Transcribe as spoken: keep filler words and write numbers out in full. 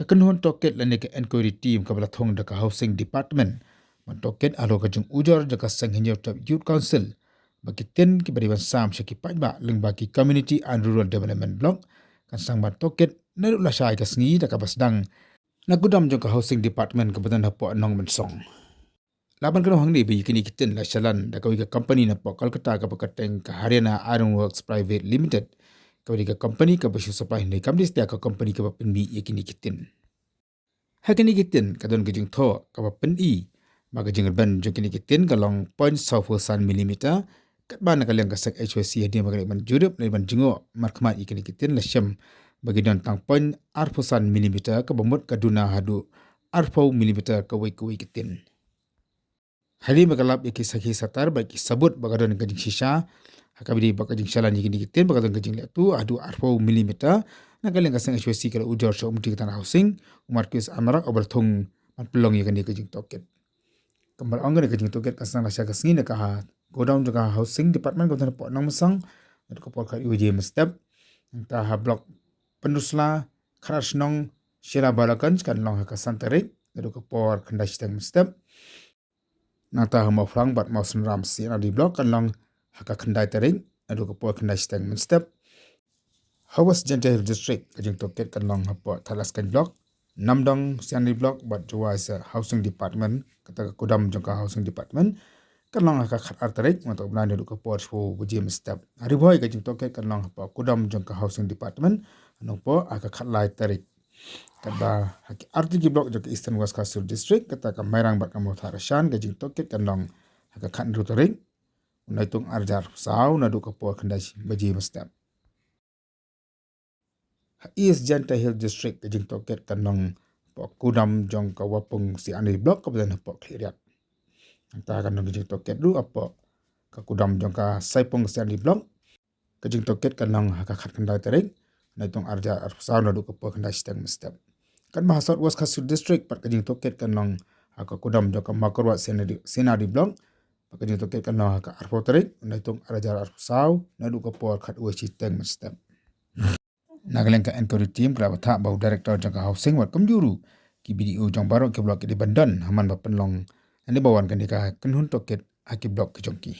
Kynhun tohkit lane ka enquiry team kaba la thung da ka Housing Department ban tohkit halor ka jingujor jong ka Seng Hynñiewtrep Youth Council ba ki tin kiba dei ban sam sha ki paidbah lyngba ki Community and Rural Development Block kan sdang ban tohkit naduh lashai ka sngi da kaba sdang na kudam jong ka Housing Department kaba don hapoh Nongmynsong. Lah ban kynnoh hangne ba ïa kine ki tin la shalan da kawei ka company napoh Kolkata kaba kyrteng ka Haryana Iron Works Private Limited, kaba dei ka company kaba shu supply hynrei kam dei satia ka company kaba pynmih ïa kine ki tin. Ha kine ki tin ka don ka jingthoh kaba pyni ba ka jingrben jong kine ki tin ka long point saw phew san millimeter, katba na ka liang ka Seng H Y C hadien ba ka dei ban jurip ne ban jngoh markhmat ïa kine ki tin la shem ba ki don tang point ar phew san millimeter, kaba mut ka duna haduh ar phew millimeter kawei kawei ka tin. Hadien ba ka lap ïa ki sakhi satar bad ki sabut ba ka don ka jingshisha ha kaba dei ba ka jingshalan ïa kine ki tin ba ka don ka jingleh tuh haduh ar phew millimeter, na ka liang ka Seng H Y C ka la ujor sha u Myntri ka tnad Housing, u Marcuise N Marak, uba la thung ban pynlong ïa kane ka jingtohkit. Kumba la ong, kane ka jingtohkit kan sdang lashai ka sngi na ka godown jong ka Housing Department kaba don hapoh Nongmynsong naduh ka por khatar baje mynstep. Nangta ha block Pynursla, Khatar Shnong, Shella Balaganj kan long ha ka san tarik naduh ka por khyndai shiteng mynstep. Nangta ha Mawphlang bad Mawsynram C and RD Block kan long ha ka khyndai tarik naduh ka por khyndai shiteng mynstep. Ha West Jaiñtia Hills District ka jingtohkit kan long hapoh Thadlaskeiñ Block, Namdong C and RD Block bad Jowai Sir Housing Department, kata ka kudam jong ka Housing Department, kan long ha ka khatar tarik mynta u bnai naduh ka por shiphew baje mynstep. Ha Ri Bhoi ka jingtohkit kan long hapoh kudam jong ka Housing Department, ha Nongpoh ha ka khatlai tarik. Katba ha ki artylli ki block jong ka Eastern West Khasi Hills District, kata ka Mairang bad ka Mawthadraishan, ka jingtohkit kan long ha ka khathynriew tarik u Naitung arhajar arphew saw naduh ka por khyndai baje mynstep. Ha East Jaiñtia Hills District ka jingtohkit kan long hapoh kudam jong ka Wapung C and RD Block kaba don hapoh Khliehriat. Nangta kan long ka jingtohkit ruh hapoh ka kudam jong ka Saipung C and RD Block. Ka jingtohkit kan long ha ka khatkhyndai tarik Naitung arhajar arphew saw naduh ka por khyndai shiteng mynstep. Katba ha South West Khasi Hills District pat ka jingtohkit kan long ha ka kudam jong ka Mawkyrwat C and RD, C and RD Block. Bad ka jingtohkit kan long ha ka arphew tarik Naitung arhajar arphew saw naduh ka por khatwei shiteng mynstep. Na ka liang ka enquiry team ka la bthah ba u director jong ka Housing bad kumjuh ruh ki BDO jong baroh ki block ki dei ban don ha man ba pynlong lane ba wan kane ka kynhun tohkit ha ki block ki jong ki.